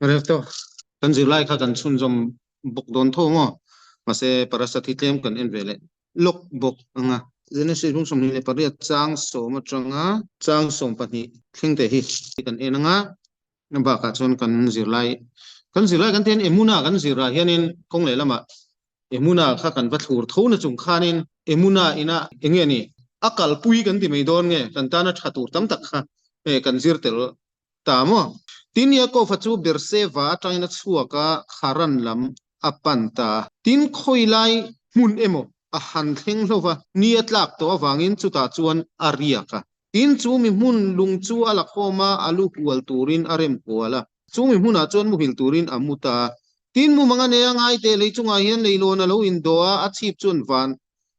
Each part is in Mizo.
Rel tawh. Kan zirlai kha kan chhunzawm bawk dawn tho maw? Mahse parasa thi tlem kan en ve leh lawk bawk ang a. Genesis bung 28 chang sawm atanga chang 12 thleng te hi kan en ang a. Bakah chuan kan zirlai kan zirlai kan tian Emuna kan zirah hianin kawng leh lamah Emuna kha kan va thlur tho na chung khanin Emuna ina enge ni a kalpui kan ti mai dawn nge kan tana tha tur tam tak kha kan zir tel ta maw? Tin, Yaakov-a chu Beerseva atangin a chhuak a, Haran lam a pan ta. Tin, khawi lai hmun emaw a han thleng hlo va, ni a tlak tawh avangin chutah chuan a riak a. Tin, chu mi hmun lung chu a la khawm a, a lu hual turin a rem kual a. Chu mi hmunah chuan muhil turin a mu ta. Tin, mumang a nei a, ngaiteh lei chungah hian leilawn a lo indawh a, a chhip chuan van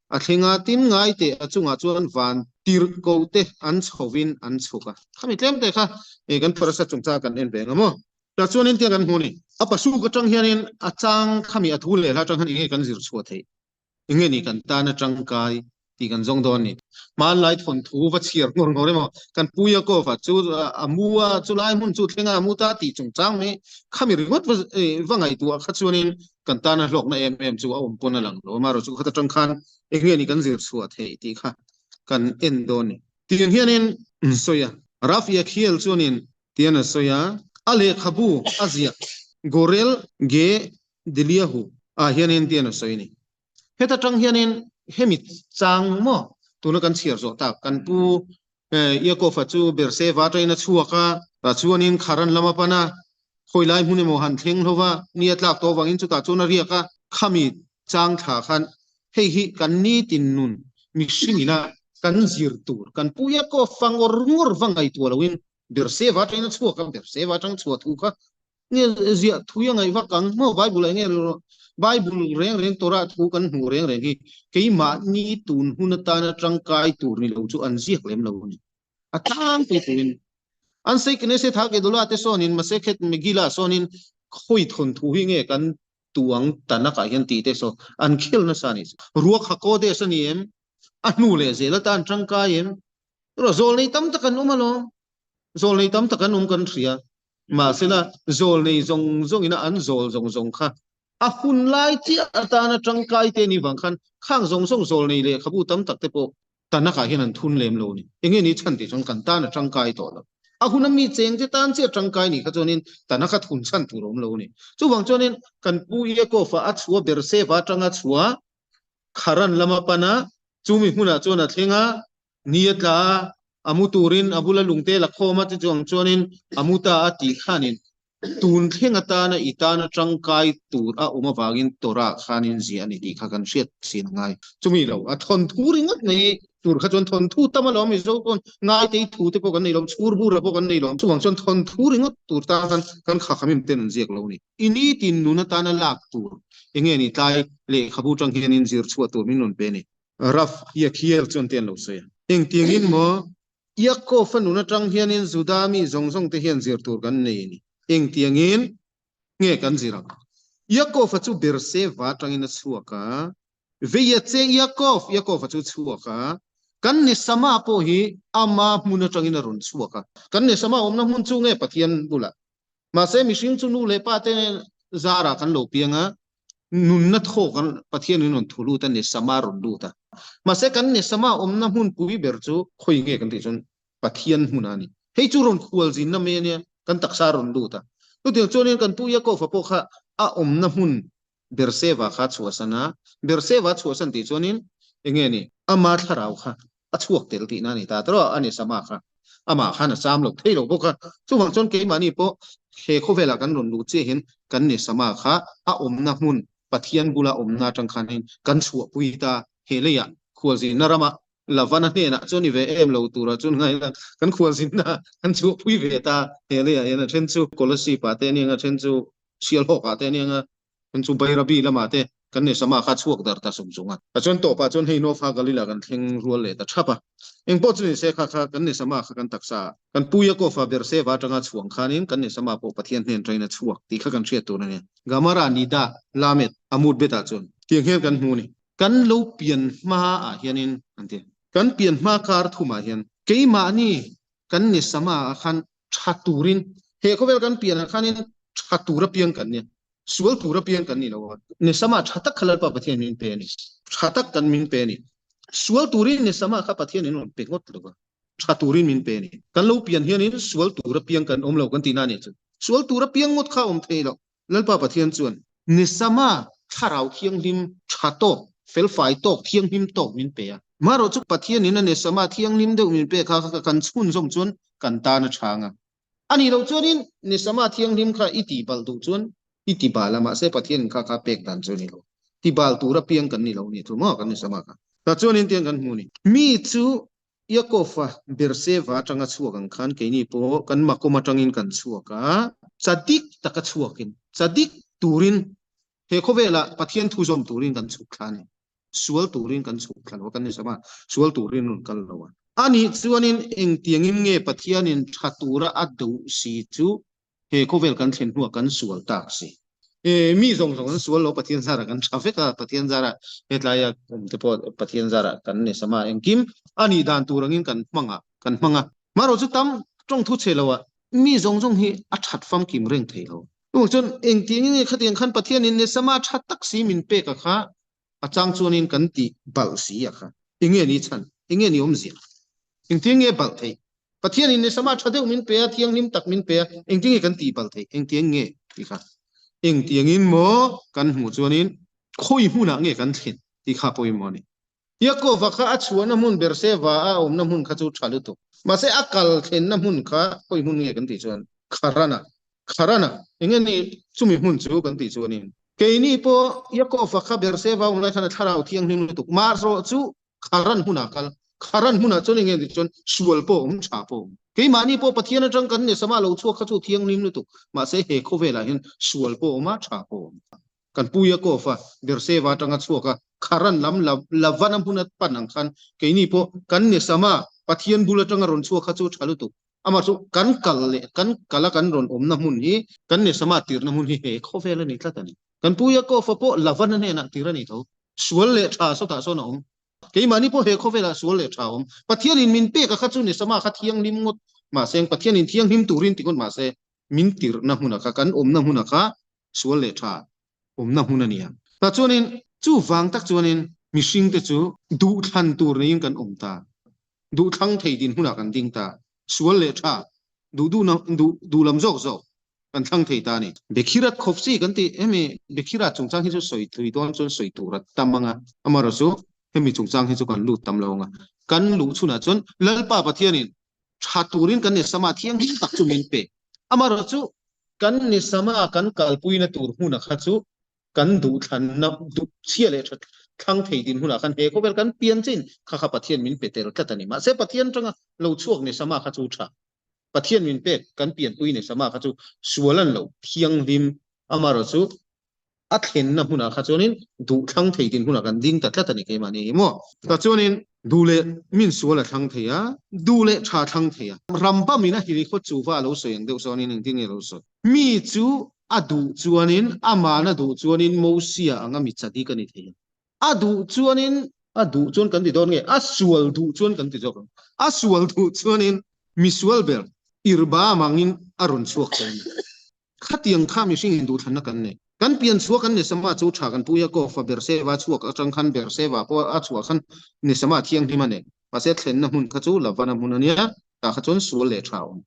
A thleng a, tin ngai teh a chungah chuan van tirh ko te an chhovin an chhuk a. Khami tlem te kha kan parasa chungchang kan en ve ang maw? Tah chuan in tia kan hmu ni. A pasuk atang hianin a chang khami a thu leh hla atang hian enge kan zir chhuah theih? Enge ni kan tan a tangkai tih kan zawng dawn ni. Hmanlai thawnthu va chhiar ngawr ngawr emaw kan Pu Yaakov-a chu a mu a, chulai hmun chu thleng a a mu ta tih chungchang mai khami ringawt va ngaihtuah kha chuanin kan tana hlawkna em em chu a awm pawn a lang lo. Amaherawhchu chu khat atang khan eng nge ni kan zir chhuah theih tih kha kan en dawn ni. Tiang hianin an sawi a, Rav Yechiel chuanin tian a sawi a, a lehkhabu a ziah Gorel Ge Deliahu ah hianin tian a sawi a ni. Heta tang hianin hemi chang maw tuna kan chhiar zawh tak kan pu Yaakov-a chu Beerseva atangin a chhuak a, tah chuanin Kharan lam a pan a, khawi lai hmun emaw han thleng hlo va, ni a tlak tawh avangin chutah chuan a riak a. Khami chang thla khan hei hi kan nitin nun mihringina kan zir tur, kan pu Yaakov fa ngawr ngawr va ngaihtuah loin Beerseva atangin a chhuak a, Beerseva atang chhuah thu kha Nge ziah thui a ngaih vak ang maw Bible ah nge Bible reng reng Torah thu kan hmuh reng reng hi keimahni tun hun atana tangkai tur ni lo chu an ziak lem lo a ni. A tlangpui turin an sei Knesset Hagedolah te sawnin Masechet Megillah sawnin khawi thawnthu hi nge kan tuang Tanakh ah hian tih te saw an khel nasa a ni. Ruak HaKodesh a ni em? A hnu leh zel atan tangkai em? Zawlnei tam tak an awm alawm. Zawlnei tam tak an awm kan hria. Mahsela, zawlnei zawng zawngina an zawl zawng zawng kha a hun lai chiah atana tangkai te ni vang khan khang zawng zawng zawlnei lehkhabu tam tak te pawh Tanakh-ah hian an thun lem lo a ni. Enge ni chhan tih chuan kan tan a tangkai tawh lo. A huna mi cheng te tan chiah tangkai nih kha chuanin Tanakh-a thun chhan tur a awm lo a ni. Chuvang chuanin kan Pu Yaakov-a a chhuah Beersheba atanga chhuah Kharan lama pan a, chumi hmunah chuan a thleng a, Ni a tla a, a mu turin a bula lungte la khawm a, chutiang chuanin a mu ta a tih khanin tun thleng atana i tana tangkai tur a awm avangin Torah khanin ziah a ni tih kha kan hriat chin a ngai. Chumi lo, a thawnthu ringawt mai tur kha chuan thawnthu tam alawm Mizo pawn ngaitei thu te pawh kan nei lo, chhurbura pawh kan nei lo. Chuvang chuan thawnthu ringawt tur tan khan kan khakhamim ten an ziak lo a ni. I nitin nun atana lak tur enge ni tlai lehkhabu tang hianin zir chhuah tur min rawn pe a ni. Rav Yechiel chuan te an lo sawi a. Engtiangin maw Yaakov-a nun atang hianin Juda mi zawng zawng te hian zir tur kan nei a ni. Engtiangin nge kan zir ang? Yaakov-a chu Beersheva atangin a chhuak a, Veiatse Yaakov, Yaakov-a chu chhuak a, kan Nesama pawh hi ama hmun atangin a rawn chhuak a. Kan Nesama awmna hmun chu nge Pathian bulah? Mahse mihring chu nu leh pa te zarah kan lo piang a, nunna thaw kan Pathian in rawn thu lut a, Nesama rawn lut a. Mahse kan Nesama awmna hmun pui ber chu khawi nge kan tih chuan Pathian hmunah a ni. Hei chu rawn khual zinna mai a nia, kan taksa rawn lut a. Chutiang chuanin kan Pu Yaakov-a pawh kha a awmna hmun Beersheba kha chhuahsan a, Beersheba chhuahsan tih chuanin enge ni? Ama thlarau kha a chhuak tel tihna a ni ta tawh a, a ni Sama kha amah khan a cham lo thei lo bawk a. Chuvang chuan keimahni pawh he khawvelah kan rawn luh chiah hian kan ni Sama kha a awmna hmun Pathian bula awmna atang khan in kan chhuahpui ta he leiah khualzinna ramah Lavana hnenah chuan i ve em lo turah chuan ngaihna kan khualzinna kan chhuahpui ve ta he leiah hian a then chu Kolasib ah te a nia a then chu Sialhawk ah te a nia nga kan chu Bairabi lamah te kan ni sama kha chhuak dar ta sung sung a. Chuan tawpah chuan hei North Galila kan thleng rual leh ta thap a. Engpawh chu ni se kha kha kan ni sama kha kan taksa ah kan Pu Yaakov-a Beersheba atanga chhuang khanin kan ni sama pawh Pathian hnen atangin a chhuak tih kha kan hriat tur a ni. Gamara Nida Lamed Amud betah chuan tiang hian kan hmu a ni. Kan lo pian hma ah hianin an ti. Kan pian hma kar thumah hian keimahni kan ni sama ah khan tha turin he khawvel kan pianah khanin. Tha tura piang kan nia. Sual tura piang kan ni lo a. Nesama tha tak kha Lalpa Pathian min pe a ni. Tha tak kan min pe a ni. Sual turin Nesama kha Pathian in rawn pe ngawt lo a. Tha turin min pe a ni. Kan lo pian hianin sual tura piang kan awm lo kan tihna a nih chu. Sual tura piang ngawt kha awm thei lo. Lalpa Pathian chuan Nesama thlarau thianghlim tha tawk, felfai tawk, thianghlim tawk min pe a. Marawh chu Pathianin a Nesama thianghlim deuh min pek kha kan chhunzawm chuan kan tan a chhang a. A nih loh chuanin Nesama thianghlim kha i tihbalh duh chuan i tibal a, mahse Pathianin kha kha pek dan chu a ni lo. Tibal tura piang kan ni lo ni chu maw kan Nesama kha. Tah chuanin tiang kan hmu ni. Mi chu Yaakov-a Beerseva atanga chhuak ang khan keini pawh kan Makom atangin kan chhuak a, chadik taka chhuakin, chadik turin he khawvelah Pathian thu zawm turin kan chhuk thla a ni. Sual turin kan chhuk thla lo a, kan ni sama, sual turin rawn kal lo a. Anih chuanin engtiangin nge Pathianin tha tura a duh si chu he khawvel kan thlen hnuah kan sual tak si. E, mi zawng zawng an sual lo, Pathian zarah kan tha vek a, Pathian zarah hetlaia awm te pawh Pathian zarah kan ni sama engkim a nih dan tur angin kan hmang a, kan hmang a. Marawh chu tam tawng thu chhe lo a, mi zawng zawng hi a that famkim reng thei lo. Chuvang chuan engtiangin nge khatiang khan Pathianin ni sama tha tak si min pek a kha a chang chuanin kan tih balh si a kha. Enge ni chhan? Enge ni awmzia? Engtiang nge balh theih? Pathianin ni sama tha deuh min pe a, thianghlim tak min pe a, engtin nge kan tih palh theih? Engtiang nge tih kha? Engtiangin maw kan hmuh chuanin khawi hmunah nge kan thlen tih kha pawimawh a ni. Yaakova kha a chhuahna hmun Berseva a awmna hmun kha chu tha lutuk. Mahse a kal thlenna hmun kha khawi hmun nge kan tih chuan Kharana. Kharana, enge ni chumi hmun chu kan tih chuanin keini pawh Yaakova kha Berseva awm lai khan a thlarau thianghlim lutuk. Mahrawh chu Kharan hmunah kal. Kharan hmunah chuan enge tih chuan sual pawh awm, tha pawh awm. Keimahni pawh Pathian atang kan Nesama lo chhuak kha chu thianghlim lutuk. Mahse he khawvelah hian sual pawh awm a, tha pawh awm. Kan pu Yaakov-a Berseva atanga chhuak a, Kharan lam Lavana hmuna pan ang khan keini pawh kan Nesama Pathian bul atanga rawn chhuak kha chu tha lutuk. Amah chu kan kal leh kan kal a kan rawn awmna hmun hi kan Nesama tirna hmun hi he khawvel a ni tlat a ni. Kan pu Yaakov-a pawh Lavana hnenah tir a ni tho. Sual leh tha sawtah sawn a awm. Keimahni pawh he khawvelah sual leh tha a awm. Pathianin min pek a kha chu ni sama kha thianghlim ngawt mahse Pathianin thianghlim turin ti ngawt mahse min tirhna hmunah kha kan awmna hmunah kha sual leh tha awmna hmun a ni ang. Tah chuanin chuvang tak chuanin mihringte chu duhthlan tur neiin kan awm ta. Duhthlang thei dinhmunah kan ding ta. Sual leh tha duh duhna duh duh lam zawk zawk kan thlang thei ta a ni. Bekhirat khawpsi kan tih hemi Bekhirat chungchang hi chu sawi thui dawn chuan sawi tur a tam ang a, amaherawh chu hemi chungchang hi chu kan lut tam lo ang a, kan luh chhunah chuan Lalpa Pathianin tha turin kan Nesama thianghlim tak chu min pe, amaherawh chu kan Nesama kan kalpuina tur hmuna kha chu kan duhthlanna duh chhia leh tha thlang thei din hunah khan he khawvel kan pian chin kha kha Pathian min pe tel tlat a ni. Mahse Pathian tanga lo chhuak Nesama kha chu tha Pathian min pek kan pianpui nei sama kha chu sual an lo thianghlim amaherawh chu a thlenna hmunah kha chuanin duh thlang thei din hunah kan ding ta tlat a ni keimahni hi maw. Tah chuanin duh leh min sual a thlang thei a, duh leh tha thlang thei a. Rambam in a hili khaw chuva a lo sawi ang deuh sawnin engtin nge a lo sawi? Mi chu a duh chuanin amahna duh chuanin Mosia anga mi chadik a ni thei a. A duh chuanin, a duh chuan kan ti dawn nge? A sual duh chuan kan ti zawk ang. A sual duh chuanin misual ber irba mangin a rawn chhuak thei a ni. Khatiang kha mihring in duhthlanna kan nei. Kan pian chhuak kan Nesama chu tha kan pu Yaakov-a Berseva chhuak atang khan Berseva pawh a chhuah khan Nesama thianghlim a nei. Mahse thlenna hmun kha chu Lavana hmun a nia, tah kha chuan sual leh tha a awm.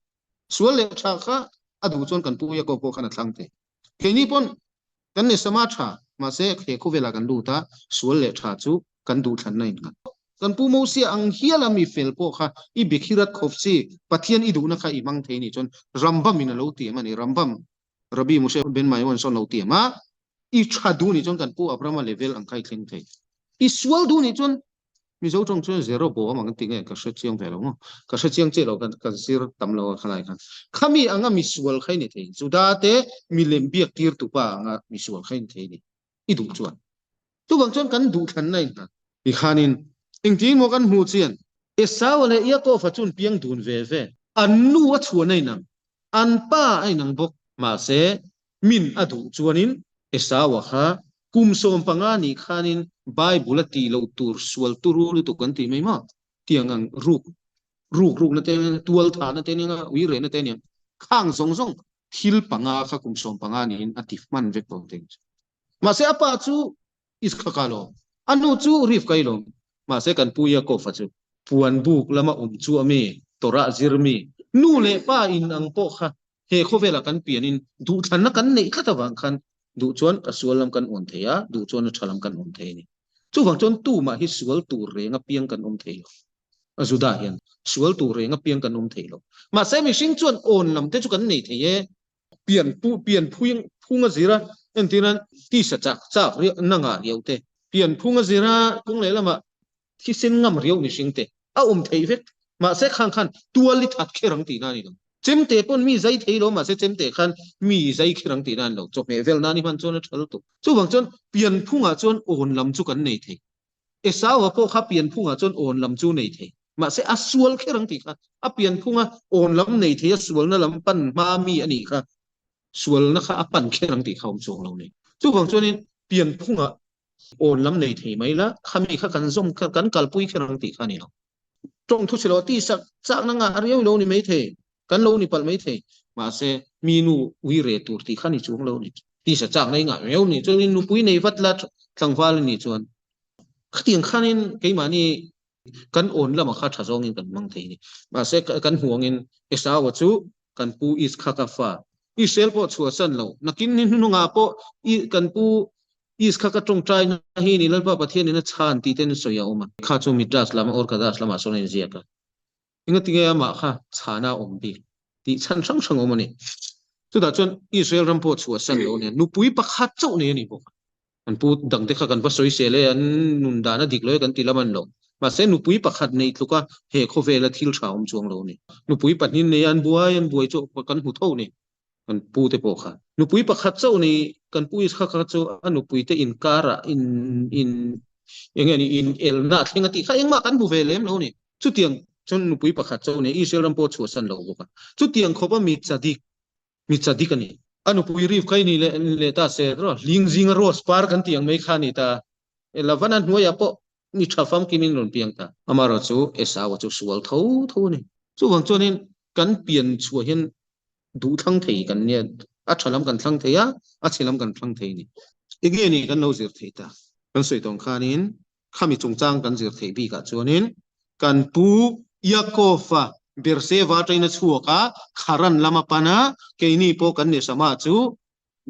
Sual leh tha kha a duh chuan kan pu Yaakov pawh khan a thlang thei. Keini pawn kan ni sama tha, mahse he khawvelah kan lut a, sual leh tha chu kan duhthlanna in nghat. Kan Pu Mosia ang hiala mi fel pawh kha i Bekhirat khawpsi Pathian i duhna kha i hmang thei nih chuan Rambam in a lo tiam a ni, Rambam, Rabbi Moshe ben Maimon sawn lo tiam a, i tha duh nih chuan kan Pu Abrahama level ang kha i thleng thei. I sual duh nih chuan Mizo tawng chuan Jeroboam ang ti nge ka hre chiang ve lo maw? Ka hre chiang chiah lo kan kan zir tam lo a khalai khan. Khami anga misual kha i ni thei. Juda te milem biak tir tupa anga misual kha i ni thei ni. I duh chuan. Chuvang chuan kan duh thlanna in hna. Tikhanin engtin maw kan hmuh chian? Esau leh Yaakov-a chu an piang dun ve ve. An nu a chhuan a inang. An pa a inang bawk. Mahse, Min a duh chuanin Esau-a kha kum 15 nih khanin Bible a tih loh tur sual turu lutuk an tih mai maw? Tiang ang ruk ruk rukna te ania, tual thahna te ania, uirehna te ania, khang zawng zawng. Thil panga kha kum 15 niin a ti hman vek lo teng chu. Mahse a pa chu Iskhaka lawm, a nu chu Rivka i lawm. Mahse kan pu Yaakov-a chu puan buk lama awm chu a mi, Torah zir mi, nu leh pa in ang pawh kha he khawvelah kan pianin duhthlanna kan neih tlat avang khan duh chuan a sual lam kan awn thei a, duh chuan a tha lam kan awn thei a ni. Chuvang chuan tumah hi sual tur reng apiang kan awm thei lo. A Juda hian sual tur reng apiang kan awm thei lo. Mahse mihring chuan awn lam te chu kan nei thei e. Pian pu pian phuing phung a zir a, entirnan tisa chak chak riau na ngah riau te, pian phung a zir a kawng leh lamah thisen ngam riau mihring te a awm thei vek. Mahse khang khan tual i that kher ang tihna a ni lo. Chemte pawn mi zai thei lo mahse chemte khan mi zai kher ang tihna a ni lo. Chawhmeh vel nan i hman chuan a tha lutuk. Chuvang chuan pianphungah chuan awn lam chu kan nei thei. Esau-a pawh kha pianphungah chuan awn lam chu nei thei. Mahse a sual kher ang tih kha a pianphunga awn lam nei thei a sualna lam pan hma mi a nih kha sualna kha a pan kher ang tih kha awm chuang lo nei. Chuvang chuanin pianphungah awn lam nei thei mai la, khami kha kan zawm kher, kan kalpui kher ang tih kha a ni lo. Tawng thu chhe lo ti sak chakna ngah riau lo ni mai thei, kan lo ni palh mai thei. Mahse, mi nu ui re tur tih kha ni chuang lo ni. Ti sa chakna i ngah riau ni chuan nupui nei vat la tlangval a nih chuan khatiang khanin keimahni kan awn lamah kha tha zawngin kan hmang thei a ni. Mahse, kan hmuh angin Esau-a chu kan pu Iskhaka fa, Israel pawh chhuahsan lo, nakin ni hnuhnungah pawh kan pu Iskhaka tawngtaina hi ni Lalpa Pathianin a chhan tih ten sawi a awm a. Kha chu Midrash lam or Kadash lamah sawn a inziak a. Engatinge amah kha chhana a awm bik tih chhan hrang hrang a awm a ni. Chutah chuan Israel ram pawh chhuahsan lo nia, nupui pakhat chauh nei a ni bawk a. An pu dangte kha kan va sawi sel e, an nun dan a dik lo e kan ti lam an lo. Mahse nupui pakhat nei tluka he khawvela thil tha awm chuang lo a ni. Nupui pahnih nei a an buai an buai chu kan hmu tho a ni. Kan pu te pawh kha. Nupui pakhat chauh nei kan pu Isaka kha chu a nupui te inkarah in in eng nge ni in elna a thleng a tih kha engmah kan hmu ve lem lo a ni. Chutiang chuan nupui pakhat chauh nei Israel ram pawh a chhuahsan lo bawk a. Chutiang khawpa mi chadik mi chadik a ni. A nupui Rivka i ni leh leh ta se hling zinga rose par kan tih ang mai kha a ni ta. Lavana hnuaiah pawh mi tha famkimin rawn piang ta. Amaherawh chu Esau-a chu sual tho tho a ni. Chuvang chuanin kan pian chhuah hian duh thlang thei kan nia, a tha lam kan thlang thei a, a chhe lam kan thlang thei a ni. Enge ni kan lo zir thei ta? Kan sawi tawng khanin khami chungchang kan zir theih bikah chuanin kan pu Yaakov-a Berseva atangin a chhuak a, Kharan lama pan a, keini pawh kan Neshama chu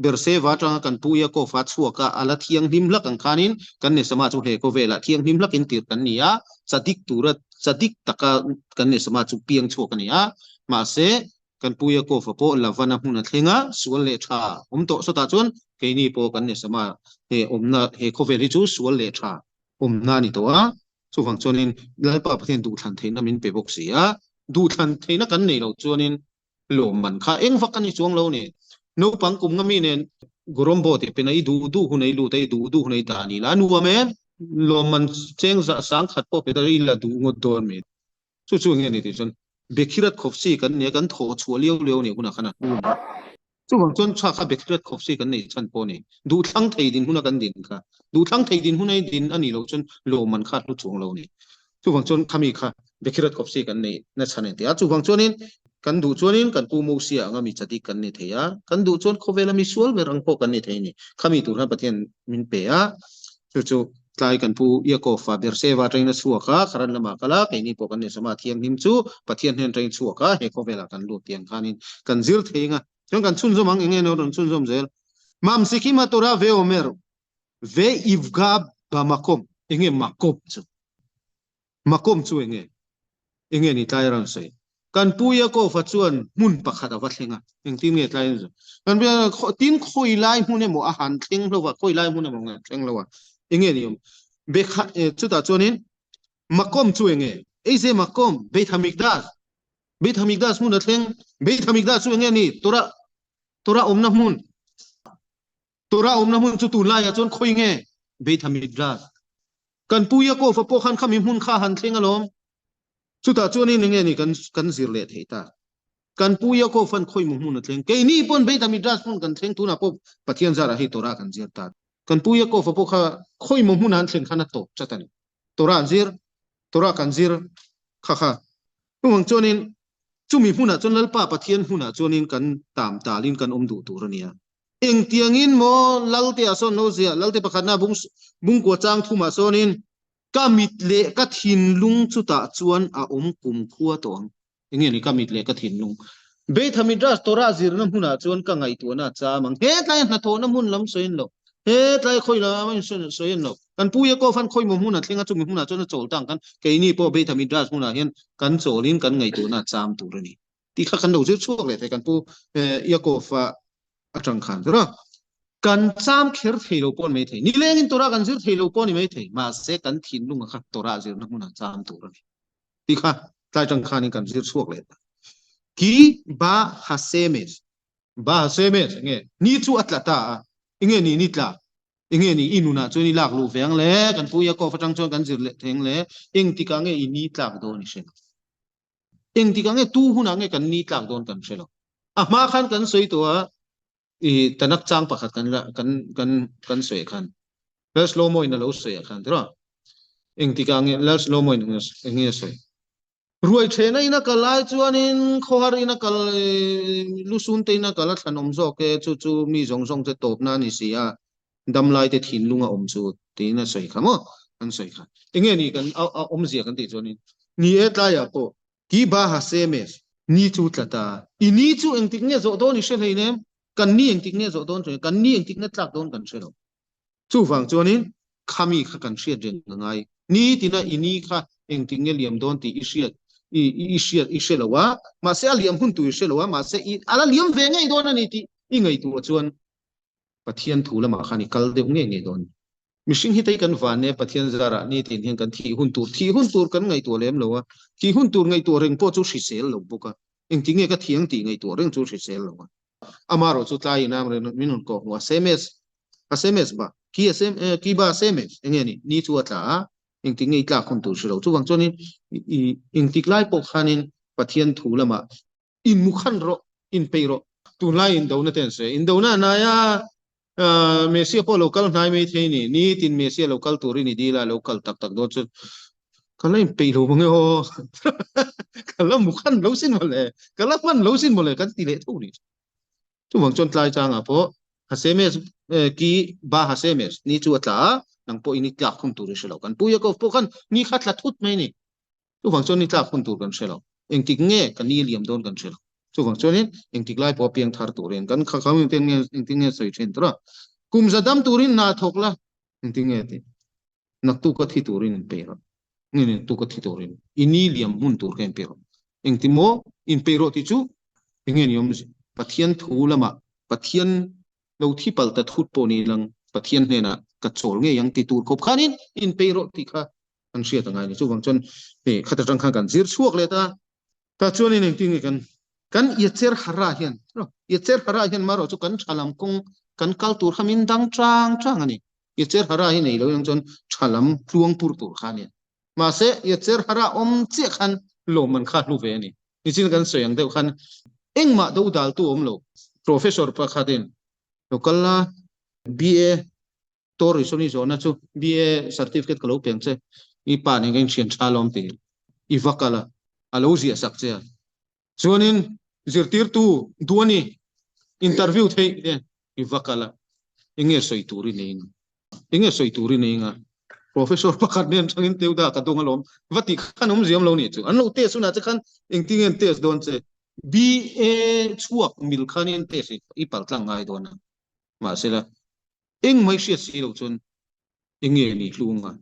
Berseva atanga kan pu Yaakov-a chhuak a, a la thianghlim hlak ang khanin kan Neshama chu he khawvelah thianghlim hlakin tir kan ni a, chadik tura chadik taka kan Neshama chu piang chhuak a ni a, mahse Kan pu Yaakov-a pawh Lavana hmun a thleng a, sual leh tha awm tawh sawtah chuan keini pawh kan Nesama he awmna he khawvel hi chu sual leh tha awmna a ni tawh a, chuvang chuanin Lalpa Pathian duhthlan theihna min pe bawk si a, duhthlan theihna kan nei loh chuanin lawmman kha eng vak a ni chuang lo ni. Naupang kum nga mi nen Gorombo tih pena i duh duh hun a i lut a, i duh duh hun a i dah a ni la, a nuam em? Lawmman cheng zah sangkhat pawh pe ta i la duh ngawt dawn mi. Chu chu enge ni tih chuan Bekhirat Khawpsi kan nia kan thawh chhuah liau liau nih hunah khan a hnu a. Chuvang chuan tha kha Bekhirat Khawpsi kan neih chhan pawh a ni. Duhthlang thei din huna kan din kha. Duhthlang thei din huna i din a nih loh chuan lawmman kha a hlu chuang lo a ni. Chuvang chuan khami kha Bekhirat Khawpsi kan neih na chhan a ni a. Chuvang chuanin kan duh chuanin kan Pu Mosia anga mi chadik kan ni thei a. Kan duh chuan khawvela mi sual ber ang pawh kan ni thei a ni. Khami tur khan Pathian min pe a. Chu chu tlai kan pu Yaakov-a Beersheba atangin a chhuak a, Kharan lamah a kal a, keini pawh kan Nesama thianghlim chu Pathian hnen atangin chhuak a, he khawvelah kan lut tiang khanin kan zir thei ang a. Chuan kan chhunzawm ang, enge no rawn chhunzawm zel? Mamsikim a Torah ve Omer ve Ivga bamakom, enge makom chu? Makom chu enge? Enge ni tlai rawn sawi? Kan pu Yaakov-a chuan hmun pakhat a va thleng a, engtin nge tlai rawn sawi? Kan pu Yaakov-a tin khawi lai hmun emaw a han thleng hlo a, khawi lai hmun emaw a han thleng lo a, enge ni awm? Bekha chutah chuanin Makom chu enge? Eize Makom, Beit Hamikdash. Beit Hamikdash hmun a thleng. Beit Hamikdash chu enge ni? Torah Torah awmna hmun. Torah awmna hmun chu tunlaiah chuan khawi nge? Beit Hamidrash. Kan pu Yaakov-a pawh khan khami hmun kha han thleng alawm. Chutah chuanin enge ni kan kan zir leh theih ta? Kan pu Yaakov-a'n khawi maw hmun a thleng? Keini pawn Beit Hamidrash hmun kan thleng tunah pawh Pathian zarah hei Torah kan zir ta. Kan pu Yaakov-a pawh kha khawi maw hmun a han thlen khan a tawp chat a ni. Torah an zir, Torah kan zir kha kha. Chuvang chuanin. Chumi hmunah chuan Lalpa Pathian hmunah chuanin kan tam talin kan awm duh tur a nia. Engtiangin maw Laltea sawn lo ziah, Lalte pakhatna bung bungkua chang thumah sawnin ka mit leh ka thinlung chutah chuan a awm kumkhua tawh ang. Enge ni ka mit leh ka thinlung? Beit HaMidrash Torah zirna hmunah chuan ka ngaihtuahna a cham ang. Hetlai hnathawhna hmun lam sawiin lo. Hetlai khawi lam sawiin lo. Kan Pu Yaakov han khawi maw hmun a thleng a, chumi hmunah chuan a chawl ta ang khan keini pawh Beit HaMidrash hmunah hian kan chawlin kan ngaihtuahna a cham tur a ni. Tih kha kan lo zir chhuak leh thei kan Pu Yaakov a atang khan. Tura kan cham kher thei lo pawh a ni mai thei. Nilengin Torah kan zir thei lo pawh a ni mai thei. Mahse kan thinlunga kha Torah zirna hmunah cham tur a ni. Tih kha tlai tang khanin kan zir chhuak leh ta. Ki ba hasemes. Ba hasemes enge ni chu a tla ta a. Enge ni ni tla. Enge ni i nunah chuan i lak luh ve ang le. Kan pu Yaakov atang chuan kan zir leh thei ang le. Engtikah nge i ni tlak dawn i hre lo. Engtikah nge tu hunah nge kan ni tlak dawn kan hre lo. A hma khan kan sawi tawh a i Tanakh chang pakhat kan la kan kan kan sawi khan Lal Shlomo in a lo sawi ah khan tiraw engtikah nge Lal Shlomo in eng nge sawi ruai thena in a kal lai chuanin khawhar in a kal lusun te in a kal a thlan awm zawk e chu chu mi zawng zawng te tawpna a ni si a damlai te thinlung a awm chu tiin a sawi kha maw an sawi kha enge ni kan a awmzia kan tih chuanin ni e tlaiah pawh Ki ba ha se mes. Ni chu tla ta. I ni chu engtik nge zawh dawn i hre hlei nem. Kan ni engtik nge zawh dawn kan ni engtik nge tlak dawn kan hre lo. Chuvang chuanin khami kha kan hriat reng a ngai. Ni tina i ni kha engtik nge liam dawn tih i hriat i i hriat i hre lo a, mahse a liam hun tur i hre lo a, mahse i a la liam ve ngei dawn a ni tih i ngaihtuah chuan Pathian thu lamah khan i kal deuh ngei ngei dawn. Mihring hi tei kan van e, Pathian zarah nitin hian kan thih hun tur, thih hun tur kan ngaihtuah lem lo a, thih hun tur ngaihtuah reng pawh chu hrisel lo bawk a, engtin nge ka thiang tih ngaihtuah reng chu hrisel lo a. Amaherawh chu tlai in min rawn kawh hmuh a, sms, a sms ba, ki a sem, ki ba sms, enge ni, ni chu a tla a, engtin nge i tlak hun tur hre lo. Chuvang chuanin i engtik lai pawh khanin Pathian thu lamah inmukhan rawh, inpeih rawh. Tunlai indona te an sawi a, indona a hnai a, Messia pawh lo kal hnai mai thei ni, nitin Messia lo kal turin i dil a, lo kal tak tak dawn chuan ka la inpeih lo mange aw, ka la mukhan lo sin mawle, ka la hman lo sin mawle kan ti leh tho ni. Chuvang chuan tlai changah pawh Hasemes ki ba Hasemes ni chu a tla a, nang pawh in i tlak hun tur i hre lo. Kan Pu Yaakov pawh khan ni kha tla thut mai ni. Chuvang chuan ni tlak hun tur kan hre lo. Engtik nge ka ni liam dawn kan hre lo. Chuvang chuanin engtik lai pawh piang thar turin kan kha kha engtin nge engtin nge sawi thin tura. Kum za dam turin hna thawk la engtin nge tih. Naktuk ka thi turin inpeih rawh. Nge naktuk ka thi turin i ni liam hun tur kha inpeih rawh. Engtin maw inpeih rawh tih chu enge ni awm Pathian thu lamah Pathian lo thi pal ta thut pawh ni lang Pathian hnenah ka chawl ngei ang ti tur khawp khanin inpeih rawh tih kha kan hriat a ngai ni. Chuvang chuan hei khat atang khan kan zir chhuak leh ta. Ta chuanin engtin nge kan kan Yetzer Hara hian Yetzer Hara hian marawh chu kan tha lam kawng kan kal tur kha min dang chang chang a ni. Yetzer Hara hi nei lo yang chuan tha lam tluang pur tur kha a ni. Mahse Yetzer Hara awm chiah khan lawmman kha hlu ve a ni. Nichin kan sawi ang deuh khan engmah do daltu awm lo. Professor pakhatin lo kal la BA Tor i sawn i zawhna chu BA certificate ka lo peng che, i pa nen ka inthian tha lawm ti i va kal a, a lo ziah sak che a. Chuanin zirtirtu duani interview theih te i va kal a, enge sawi tur i nei nga, enge sawi tur i nei nga, professor pakhat nen tangin teuda ka dawng alawm va tih khan awm ziam lo nih chu. An lo test hunah che khan engtin nge an test dawn che, BA chhuak mil khanin test i paltlang ngai dawn a, mahsela Engmah i hriat si lo chuan enge ni hlung a?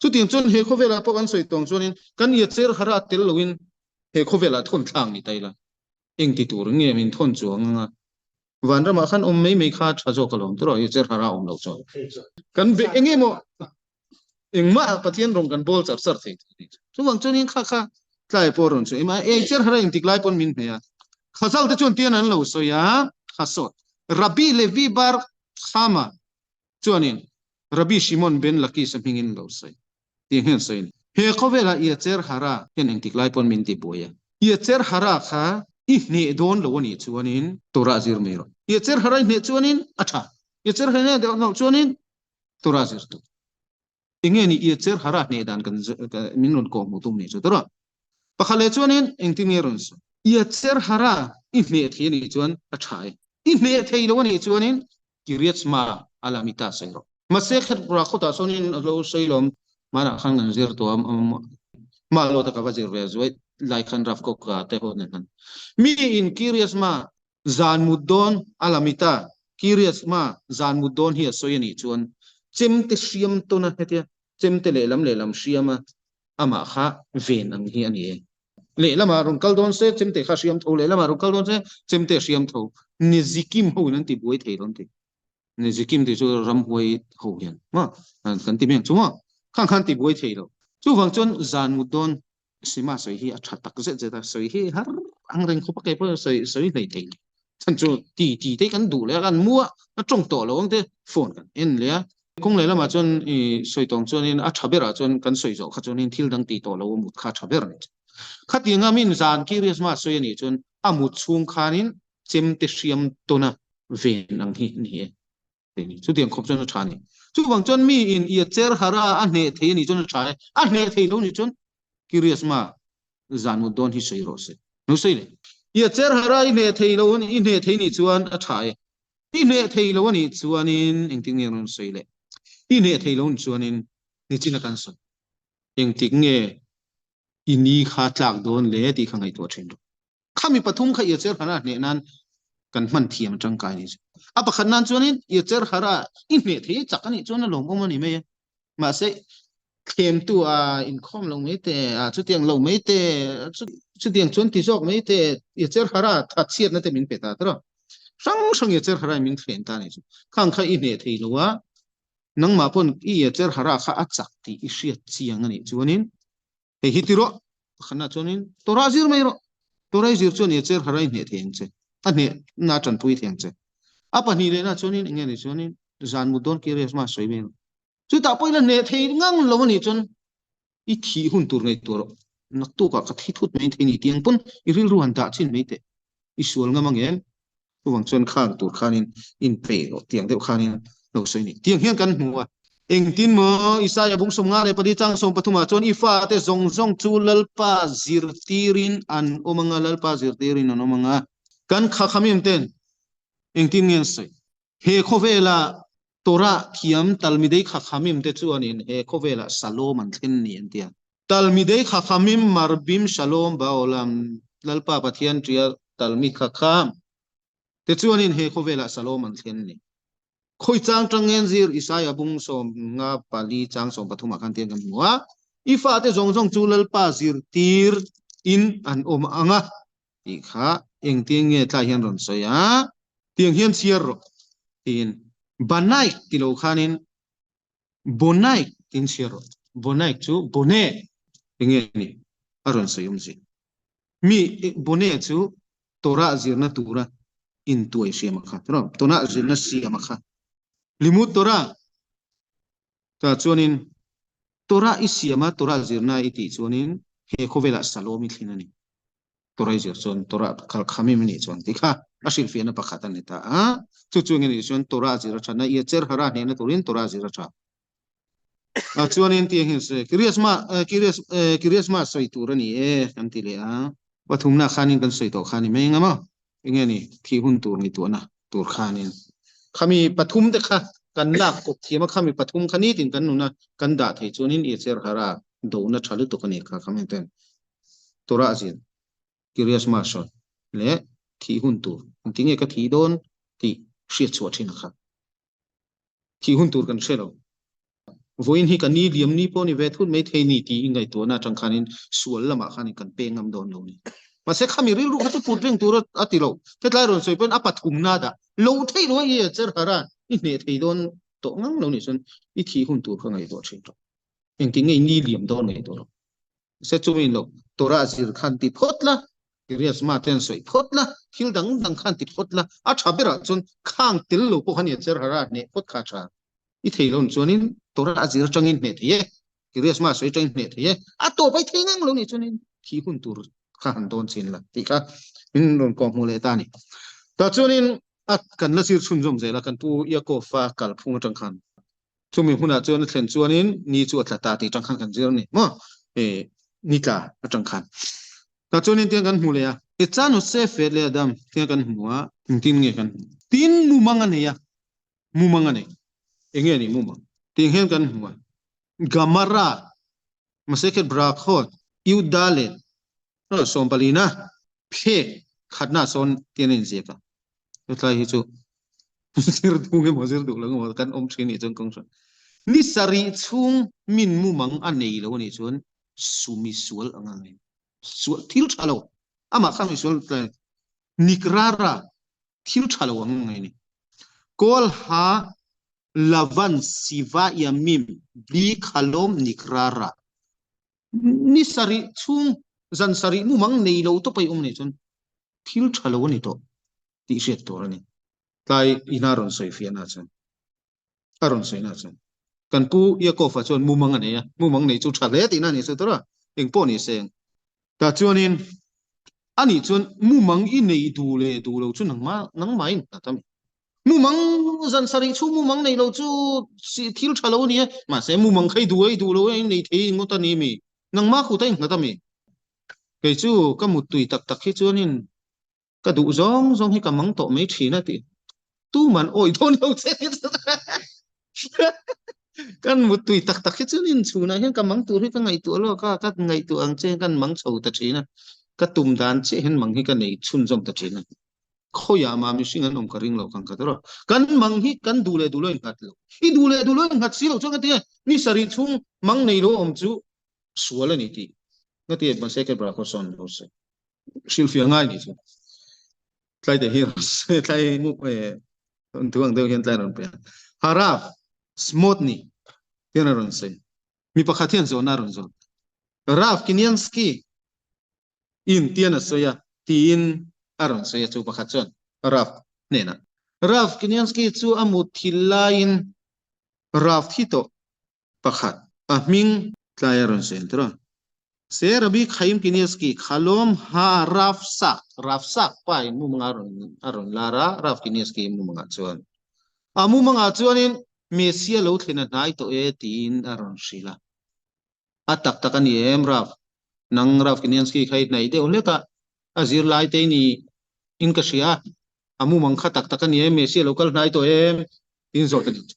Chutiang chuan he khawvelah pawh kan sawi tawng chuanin kan Yetzer Hara tel loin he khawvelah thawn thlak ni ta ila, eng ti tur nge min thawn chuang anga vanramah khan awm mai mai kha tha zawk alawm tawh Yetzer Hara awm lo chuan kan be enge maw engmah Pathian rawng kan bawl char char thei tur ni. Chuvang chuanin kha kha tlai pawh rawn sawi ema Yetzer Hara engtik lai pawn min hmeh a, Khazal te chuan tian an lo sawi a, Khasawt Rabbi Levi Bar Khama chuanin Rabbi Shimon ben Lakish-a hmingin lo sawi tih hian sawiin, He khawvelah Yetzer Hara hian engtik lai pawn min ti buai a. Yetzer Hara kha i hneh dawn lo a nih chuanin Torah zir mai rawh. Yetzer Hara i hneh chuanin a tha. Yetzer Hara i hneh deuh loh chuanin Torah zir tur. Enge ni Yetzer Hara hneh dan kan min rawn kawhhmuh tum nih chu Torah. Pakhat leh chuanin engtin nge rawn sawi? Yetzer Hara i hneh thei a nih chuan a tha e. I hneh thei lo a nih chuanin Kiryat Shema a la mi ta sawi rawh. Mahse khetpura khawtah sawnin a lo sawi lawm hmanah khan kan zir tawh a, hma lo taka va zir ve zuai lai khan Rav Koka te ho nen khan mi in Kiryat Shema zan mut dawn a la mi ta Kiryat Shema zan mut dawn hi a sawi a nih chuan chemte hriam tawn a hetia chemte lehlam lehlam hriam a amah kha ven ang hi a ni e. Lehlamah rawn kal dawn se chemte kha hriam tho, lehlamah rawn kal dawn se chemte hriam tho. Nizikim ho in an ti buai thei lo an ti. Nizikim tih chu ramhuai ho hian maw kan ti mai ang chu maw? Khang khan ti buai thei lo. Chuvang chuan zan mut dawn Sima sawi hi a tha tak zet zet a, sawi hi har ang reng khawp a kei pawh sawi sawi hlei thei lo. Chhan chu ti ti te kan duh leh a, kan mu a, a tawng tawh lo ang te phone kan en leh a. Kawng leh lamah chuan i sawi tawng chuanin a tha berah chuan kan sawi zawh kha chuanin thil dang ti tawh lo a mut kha a tha ber a ni. Khatianga min zan Kirismas sawi a nih chuan a mut chhung khanin chemte hriam tawna ven ang hi a ni e. Chutiang khawp chuan a tha a ni. Chuvang chuan mi in i a cher har a, a hneh thei a nih chuan a tha e. A hneh thei lo nih chuan Kirisma zan mut dawn hi sawi rawh se. No sawi le. I a cher har a, i hneh thei lo, i hneh thei nih chuan a tha e. I hneh thei lo a nih chuanin engtik nge rawn sawi le? I hneh thei lo nih chuanin nichina kan sawi. Engtik nge i ni kha tlak dawn le tih kha ngaihtuah thin rawh. Khami pathum kha Yetzer Hara hneh nan kan hman thiam tangkai ni. A pakhat nan chuanin Yetzer Hara i hneh thei chak a nih chuan a lawmawm a ni mai a. Mahse thlemtu a inkhawm lo mai te, a chutiang lo mai te, chutiang chuan ti zawk mai te, Yetzer Hara thatchhiatna te min pe ta tawh. Hrang hrang Yetzer Hara in min thlem ta a nih chu. Khang kha i hneh thei lo a, nangmah pawn i Yetzer Hara kha a chak tih i hriat chiang a nih chuanin Hei hi ti rawh, pakhatna chuanin Torah zir mai rawh. Torah i zir chuan Yetzer Hara i hneh thei ang che, a hnehna a tanpui thei ang che. A pahnih lehna chuanin eng nge ni chuanin zan mut dawn Kiryas ma sawi mai rawh. Chutah pawhin a hneh thei ngang lo a nih chuan i thih hun tur ngaihtuah rawh. Naktukah ka thi thut mai thei ni tiang pawn i rilru han dah chin mai teh. I sual ngam ang em? Chuvang chuan khang tur khanin inpeih rawh tiang deuh khanin lo sawi ni. Tiang hian kan hmu a. Engtin maw Isaia bung 54 chang 13 ah chuan i fate zawng zawng chu Lalpa zirtirin an awm anga, Lalpa zirtirin an awm anga. Kan kha khamim ten engtin nge an sawi? He khawvela Torah thiam Talmidei Chachamim te chuanin he khawvelah Shalom an thlen ni an ti a. Talmidei Chachamim Marbim Shalom Ba'olam, Lalpa Pathian tia Talmid Chacham te chuanin he khawvelah Shalom an thlen ni. Khawi chang tangin zir Isaia bung 54 chang 13 ah khan tiang kan hmu a, I fate zawng zawng chu Lalpa zirtir in an awm ang a tih kha engtin nge tlai hian rawn sawi a, tiang hian chhiar rawh tiin Banaik ti lo khanin Bonaik tiin chhiar rawh. Bonaik chu Bone enge ni a rawn sawi awm zia. Mi Bone chu Torah zirna tura intuai hriam a kha tiraw, Torah zirna siam a kha. Limud Torah tah chuanin Torah i siam a, Torah zirna i tih chuanin he khawvelah Salom i thlen a ni. Torah i zir chuan Torah kal khamim a nih chuan tih kha a hrilhfiahna pakhat a ni ta a. Chu chu enge nih chuan Torah zir a tha na Yetzer Hara hnehna turin Torah zir a tha. A chuanin tiang hian sawi Kiriasma Kirias Kiriasma sawi tur a ni e kan ti leh a. Pathumna khanin kan sawi tawh kha ni mai eng a maw? Enge ni thih hun tur ngaihtuahna tur khanin khami pathum te kha kan lak kawp thiam a, khami pathum kha nitin kan nuna kan dah thei chuanin Yetzer Hara dona tha lutuk a ni kha khami ten Torah zin Kirias Marshall leh thih hun tur engtin nge ka thih dawn tih hriat chhuah thin a kha. Thih hun tur kan hre lo. Vawiin hi ka ni liam ni pawh ni ve thut mai thei ni tiin ngaihtuahna atang khanin sual lamah khanin kan peng ngam dawn lo ni. Mahse khami rilru kha chu put reng tur a ti lo. Hetlai rawn sawi pawn a pathumna dah lo theih lo a i cher harh a, i hneh thei dawn tawh ngang lo nih chuan i thih hun tur kha ngaihtuah thin rawh. Engtin nge i ni liam dawn ngaihtuah rawh. Se chumi lo Torah zir khan ti phawt la, Kirias Ma te an sawi phawt la, thil dang dang khan ti phawt la, a tha berah chuan khang tel lo pawh khan i cher har a, hneh phawt kha a tha. I thei lo chuanin Torah zir atangin hneh thei e, Kirias Ma sawi atangin hneh thei e, a tawp ai thei ngang lo nih chuanin thi hun tur kha han dawn chin la tih kha min rawn kawh hmuh leh ta a ni. Tah chuanin a kan la zir chhunzawm zel a, kan pu Yaakov-a kalphung atang khan Chumi hmunah chuan a thlen chuanin ni chu a tla ta tih atang khan kan zir a ni maw? Ni tla atang khan. Tah chuan engtin kan hmu leh a? Echan Joseph leh Adam tia kan hmu a, engtin nge kan hmuh? Tin mumang a nei a, mumang a nei. Enge a nih mumang? Tih hian kan hmu a, Gamara, Masechet Brakhot, Iudalet, sawmpalina, phek khatna sawn tian a inziak a. Hetlai hi chu zir duh nge maw zir duh lo nge maw kan awm thin nih chuan kawng hran. Ni sarih chhung min mumang a nei lo a nih chuan sumi sual ang a ngai. Sual thil tha lo amah kha mi sual nikrara thil tha lo ang ngai ni. Kawl ha lavan siva yamim bli khalom nikrara Ni sarih chhung zan sarih mumang nei lo tawp a i awm nei chuan thil tha lo a ni tawh tih hriat tur a ni. Tlai ina rawn sawi fiahna chuan a rawn sawina chuan kan pu Yaakov-a chuan mumang a nei a, mumang nei chu tha hle tihna a ni chu tura engpawh ni se. Tah chuanin ani chuan mumang i nei duh leh duh lo chu nangmah nangmah in nghat a mi. Mumang zan sarih chhung mumang nei lo chu thil tha lo a ni e, mahse mumang kha i duh a i duh lo a i nei thei ngawt a ni mi? Nangmah kut a innghat a mi? Kei chu ka muttui tak tak hi chuanin ka duh zawng zawng hi ka mang tawh mai thin a tih tuman awih dawn lo che kan muttui tak tak hi chuanin chhunah hian ka mang tur hi ka ngaihtuah lawk a, ka ngaihtuah ang che kan mang chho ta thin a, ka tum dan chiah hian mang hi ka nei chhunzawm ta thin a. Khawiah mah mihring an awm ka ring lo kan khat erawh. Kan mang hi kan duh leh duh lo innghat lo. I duh leh duh lo innghat si lo chuan ka ti e, ni sarih chhung mang nei lo awm chu sual a ni tih ka ti e, mahse kei bra khaw sawn lo se. Hrilhfiah ngai ni chu. Tlai te hi tlai mu e thu ang deuh hian tlai rawn pe a. Harav Smotny hian a rawn sawi. Mi pakhat hian zawhna a rawn zawt. Rav Kiniansky In tian a sawi a, tiin a rawn sawi a, chu pakhat chuan Rav hnenah. Rav Kiniansky chu a mut thil laiin Rav thi tawh pakhat a hming tlai a rawn sawi ang tir a. Se Rabbi Chaim Kiniansky khalawm ha Rav Sak, Rav Sak pa in mumanga a rawn a rawn lar a, Rav Kiniansky mumangah chuan. A mumangah chuanin Messia lo thlen a hnai tawh e tiin a rawn hrilh a. A tak tak a ni em Rav? Nang Rav Kiniansky kha i hnaih deuh hlek a, a zirlai te ni in ka hria a, a mumang kha tak tak a ni em, Messi a lo kal hnai tawh em? Tiin zawh ta ding chu.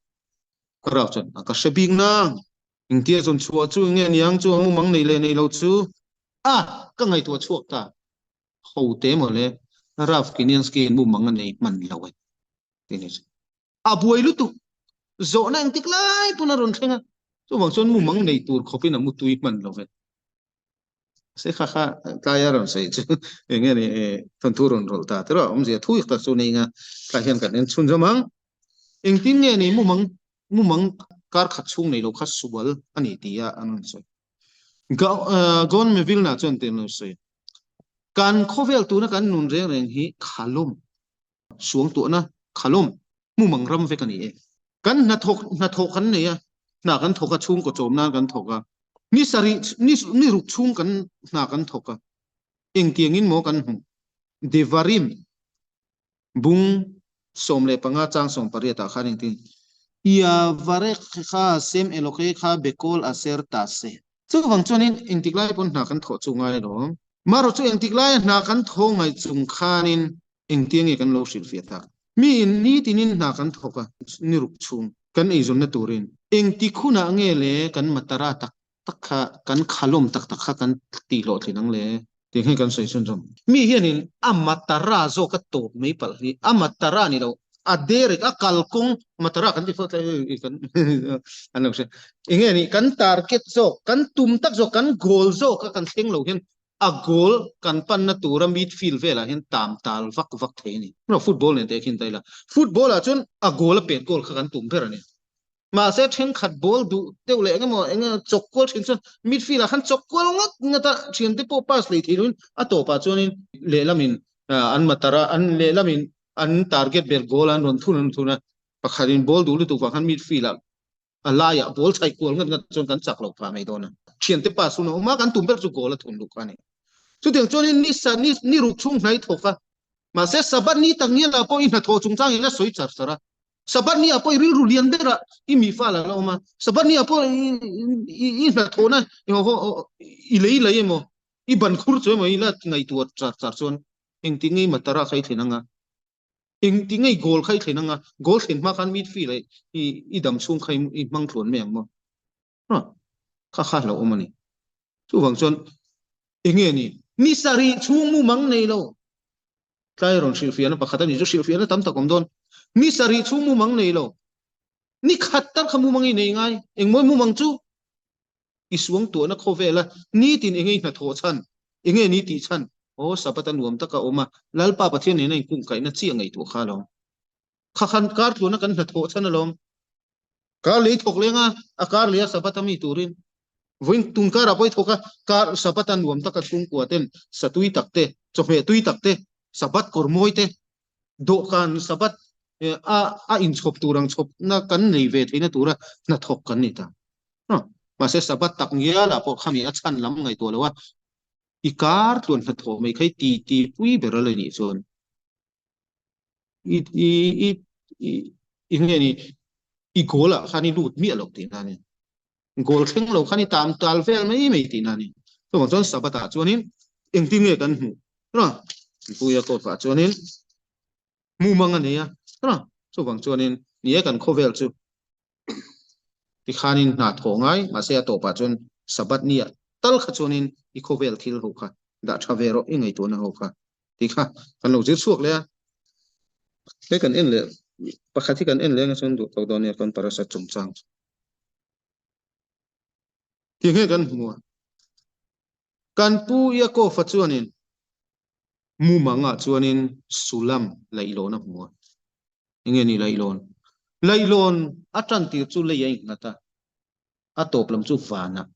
Rav chuan, A ka hre bik nang, engtia zawn chhuah chu nge niang chu a mumang nei leh nei lo chu? A, ka ngaihtuah chhuak ta. Ho te mawle, Rav Kiniansky in mumang a nei hman lo e, tiin a sawi. A buai lutuk. Zawhna engtik lai pawn a rawn thleng a, chuvang chuan mumang nei tur khawpin a mutui hman lo ve. Se kha kha tlai a rawn sawi chu eng nge ni thawnthu rawn rawlh ta tiraw awmzia thui tak chu nei nga tlai hian kan en chhunzawm ang. Engtin nge ni mumang mumang kar khat chhung nei lo kha sual a ni ti a an rawn sawi. Gaon Mevilna chuan tiang lo sawi. Kan khawvel tuna kan nun reng reng hi khalawm Suangtuahna khalawm hmumang ram vek a ni e. Kan hnathawk hnathawh kan nei a, hna kan thawk a, chhungkaw chawm nan kan thawk a, ni sarih ni ni ruk chhung kan hna kan thawk a, engtiangin maw kan hmuh? Devarim bung 15 chang 18 ah khan engtin Iavarek kha sem eloke kha bekol aser ta se. Chuvang chuanin engtik lai pawn hna kan thawh chu ngai lo. Marawh chu engtik laia hna kan thaw ngaih chung khanin Engtia nge kan lo hrilhfiah tak? Miin nitinin hna kan thawk a, ni ruk chhung kan eizawnna turin engtik hunah nge le kan matara tak tak kha, kan khalawm tak tak kha kan tihhlawhtlin ang le? Tih hi kan sawi chhunzawm. Mi hianin a matara zawk a tawp mai palh hi, a matara ni lo, a derek, a kalkawng, matara kan ti fo tlai kan an lo hria. Enge ni kan target zawk, kan tum tak zawk, kan goal zawk a kan thleng lo hian a goal kan panna tura midfield velah hian tam tal vak vak thei a ni. Football nen teh khin ta ila, football ah chuan a goal a pet goal kha kan tum ber a ni. Mahse thenkhat ball duh deuh leh engemaw enge chawk kual thin chuan midfield ah khan chawk kual ngat ngat a, thiante pawh pass lei thei loin a tawpah chuanin lehlamin an matar a, an lehlamin an target ber goal an rawn thun an thun a, pakhatin ball duh lutuk vang khan midfield ah a laiah ball chhaih kual ngat ngat chuan kan chak lo phah mai dawn a. Thiante pass hun a awm a, kan tum ber chu goal a thun luh kha a ni. Chutiang chuanin ni sa ni ni ruk chhung hnai thawk a, mahse Sabbath ni tak ngial ah pawh i hnathawh chungchang in a sawi char char a. Sabbath ni ah pawh i rilru lian berah i mi fal a la awm a, Sabbath ni ah pawh i i hnathawhna i lei lei emaw. I ban khur chu emaw i la ngaihtuah char char chuan engtin nge i matara kha i thlen anga, engtin nge i goal kha i thlen anga, goal thlen hma khan midfield ah i dam chhung kha i hmang tluan mai ang maw? Ha, kha kha hlauhawm a ni. Chuvang chuan enge ni? Ni sarih chhung mumang nei lo. Tlai rawn hrilhfiahna pakhat a ni chu hrilhfiahna tam tak awm dawn. Ni sarih chhung mumang nei lo. Ni khat tal kha mumang i nei ngai. Engmawi mumang chu? I suang tuahna khawvela nitin enge i hnathawh chhan? Enge ni tih chhan? Aw, Sabbath a nuam taka awm a, Lalpa Pathian nena inkungkaihna chiah ngaihtuah kha alawm. Kha khan kar tluana kan hnathawh chhan alawm. Kar lei thawk leng a, a kar lei a Sabbath a mi turin. Vawiin tun karah pawh i thawk a, kar Sabbath a nuam taka chhungkua ten sa tui tak te, chawhmeh tui tak te, Sabbath kawr mawi te, dawhkan Sabbath a a inchhawp tur ang chhawpna kan nei ve theihna tura hnathawk kan ni ta. Mahse Sabbath tak ngialah pawh khami a chhan lam ngaihtuah lo a, i kar tluan hnathawh mai kha i ti ti pui ber a la nih chuan i i i i i nge ni i goal ah khan i lut miah lo tihna a ni. Goal thleng lo khan i tam tal vel mai mai tihna a ni. Chuvang chuan Sabbath ah chuanin engtin nge kan hmuh? Puia kawt ah chuanin mumang a nei a, chuvang chuanin ni e kan khawvel chu tikhanin hna thawh ngai, mahse a tawpah chuan Sabbath ni ah tal kha chuanin i khawvel thil ho kha dah tha ve rawh i ngaihtuahna ho kha tih kha kan lo zir chhuak leh a. Hei kan en leh pakhat hi kan en leh anga chuan duh tawk dawn nia kan parasa chungchang chu. Ti nge kan hmu a? Kan pu Yaakov-a chuanin mumangah chuanin Sulam laihlawn a hmu a. Enge ni laihlawn? Laihlawn a tan tir chu lei a innghat a, a tawp lam chu vanah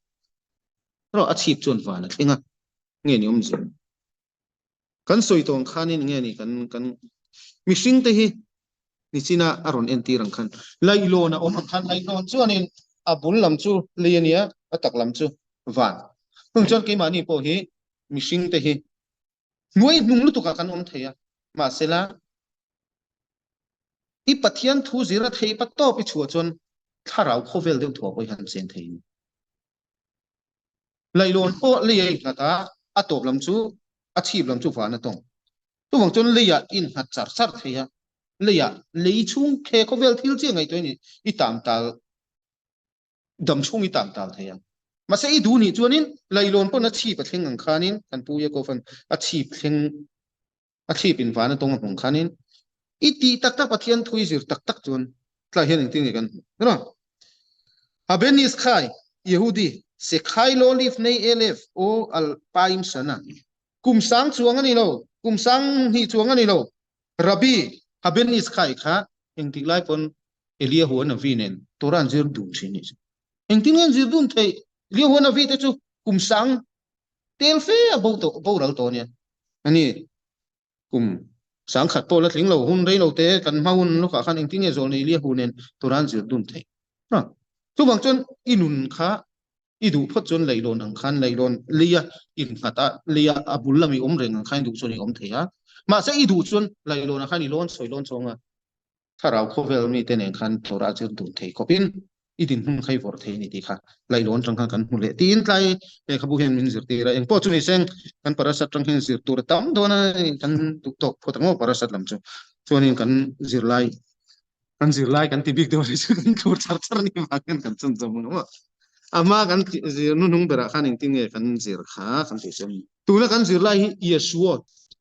erawh a chhip chuan van a thleng a. Nge ni awmzia? Kan sawi tawng khanin nge ni kan kan mihring te hi nichina a rawn entir ang khan laihlawn a awm ang khan laihlawn chuanin a bul lam chu lei a nia a tak lam chu van. Chung chuan keimahni pawh hi mihring te hi hnuai hnung lutukah kan awm thei a, mahsela i Pathian thu zir a theih pa tawp i chhuah chuan thlarau khawvel deuh thuah pawh i han chen thei a ni. Laihlawn pawh lei a innghat a, a tawp lam chu a chhip lam chu van a tawng. Chuvang chuan leiah i innghat char char thei a, leiah lei chhung khe khawvel thil chiah ngaihtuah in i tam tal dam chhung i tam tal thei a. Mahse i duh nih chuanin laihlawn pawn a chhip a thleng ang khanin kan pu Yaakov-a'n a chhip thleng a chhip in van a tawng a hmang khanin i tih tak tak Pathian thu i zir tak tak chuan tlai hian engtin nge kan hmuh emaw Haben Iskhai Yehudi Sekhai lo lifnei elef o al paim sana kum sang chuang ani lo kum sang hnih chuang ani lo Rabbi Haben Iskhai kha engtik lai pawn Eliahu a Navi nen Torah an zir dun thin nih chu engtin nge an zir dun theih Eliahu a Navi te chu kum sang tel fe a bo tawh boral tawh ania ani kum sangkhat pawh la tling lo hun rei lo te kan hma hun lawkah khan engtin nge zawlnei Eliahu nen Torah an zir dun theih ha chuvang chuan i nun kha i duh phawt chuan leihlawn ang khan leihlawn leia innghat a leia a bul lam i awm reng ang khan i duh chuan i awm thei a mahse i duh chuan leihlawn ah khan i lawn sawi lawn chhawng a Thlarau khawvel mite nen khan Torah chu dun thei khawpin i dinhmun kha i vawrh thei a ni tih kha Lailawn atang khan kan hmu leh tiin tlai lehkhabu hian min zirtir a, engpawh chu ni seng kan parasat atang hian zir tur a tam dawn a, kan duh tawk phawt ang aw parasat lam chu chuanin kan zirlai kan zirlai kan ti bik deuh a ni chu kan thlur char char a ni vang hian kan chhunzawm ang aw. A hma kan zir hnuhnung berah khan engtin nge kan zir kha kan tih chuan tuna kan zirlai hi Yeshua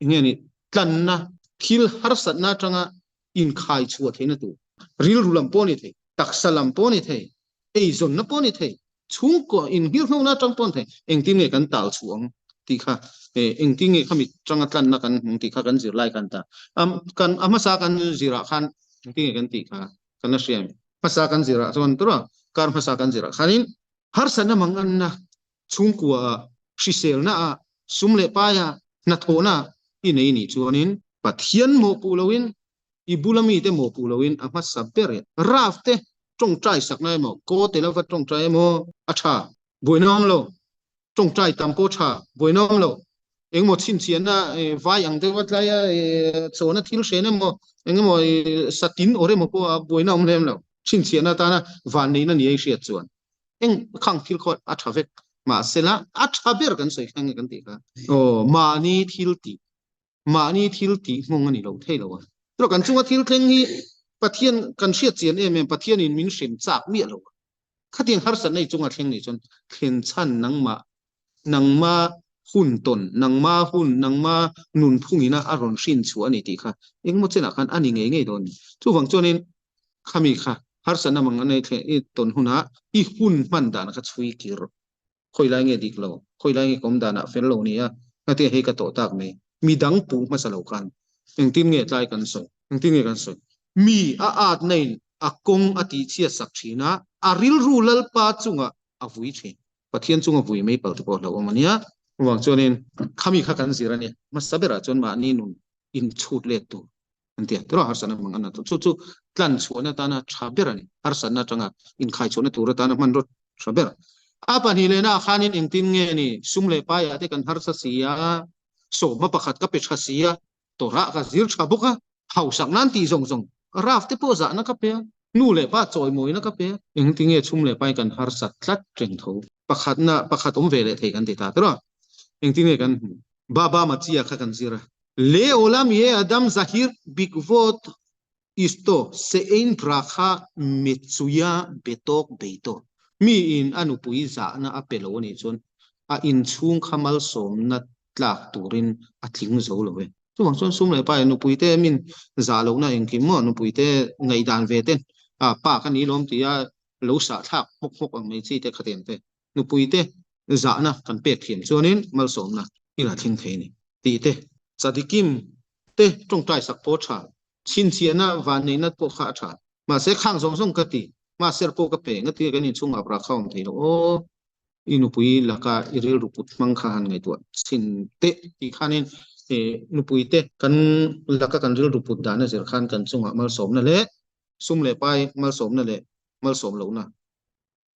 nge ni tlanna thil harsatna atanga inkhai chhuah theihna tur, rilru lam pawh a ni thei, taksa lam pawh a ni thei, eizawnna pawh a ni thei, chhungkaw inhngirhnawhna atang pawh a ni thei, engtin nge kan tal chhuah ang tih kha, engtin nge khami tanga tlanna kan hmang tih kha kan zirlai khan ta. Kan a hmasa kan zirah khan engtin nge kan tih kha kan la hria em? Hmasa kan zirah chuan tura kar hmasa kan zirah khanin harsatna manganna chhungkua ah, hriselna ah, sum leh pai ah, hnathawhna ah i nei nih chuanin Pathian mawhpuh loin, i bula mite mawhpuh loin a hmasa ber e. Raf te tawngtai sakna emaw, kaw te lova tawngtai emaw a tha, buaina awm lo, tawngtai tam pawh tha, buaina awm lo, engemaw chhinchhiahna vai ang deuha tlaia chawna thil hren emaw, engemaw satin awr emaw pawh a buaina awm lem lo, chhinchhiahna atana vanneihna ni a i hriat chuan. Eng khang thil khaw a tha vek. Mahsela a tha ber kan sawi kha nge kan tih kha? Aw, mahni thil tih, mahni thil tih hmawng a ni lo thei lo a. Chutah kan chunga thil thleng hi Pathian kan hriat chian em em, Pathianin min hrem chak miah lo a. Khatiang harsatna i chunga thleng nih chuan thlen chhan nangmah, nangma hun tawn, nangma hun, nangma nunphung ina a rawn hrin chhuah a ni tih kha engemaw chenah khan a ni ngei ngei dawn a ni. Chuvang chuanin khami kha harsatna mang a nei thleng i tawn hunah i hun hman dan kha chhui kir khawi lai nge dik lo, khawi lai nge ka awm danah fel lo nia, ngatinge hei ka tawh tak mai, midang puh hmasa lo khan engtin nge tlai kan sawi, engtin nge kan sawi? Mi a atna in a kawng a tihchhiat sak thin a, a rilru Lalpa chungah a vui thin. Pathian chunga vui mai pal te pawh hlauhawm a nia. Chuvang chuanin khami kha kan zir a nia, hmasa berah chuan mahni nun inchhut let tur an ti a, tiraw harsatna hmang an chu chu tlan chhuahna atana tha ber a ni, harsatna atanga inkhai chhuahna tur atana hmanraw tha ber. A pahnih lehna ah khanin engtin nge ni sum leh paiah te kan harsa si a, sawmhma pakhat ka pe tha si a, tawrah ka zir tha bawk a, hausak nan tih zawng zawng Raf te pawh zahna ka pe a, nu leh pa chawimawina ka pe a, engtin nge chhum leh pai kan harsat tlat reng tho. Pakhatna pakhat awm ve leh thei kan ti ta tiraw, engtin nge kan hmuh? Baba Machia kha kan zir a, Le olam ye Adam Zahir bikvot isto seein brakha metsuya betok beito. Mi in a nupui zahna a pe lo anih chuan a inchhung kha malsawmna tlak turin a tling zo lo e. Chuvang chuan sum leh pa in nupui te min zah lohna engkim maw nupui te ngaihdan ve ten pa ka ni lawm tia lo sah thlak hmawk hmawk ang mai chi te khatiang te nupui te zahna kan pek thiam chuanin malsawmna i la thleng thei a ni tih te, Chadikim te tawngtai sak pawh a tha, chhinchhiahna vanneihna pawh kha a tha, mahse khang zawng zawng ka ti, mahser pawh ka pe, ngatinge kan inchhung ap rah kha awm thei lo aw, i nupui laka i rilru put hmang kha han ngaihtuah chhin teh tih khanin nupui te kan laka kan rilru put dahna zir khan kan chungah malsawmna leh sum leh pai malsawmna leh malsawm lohna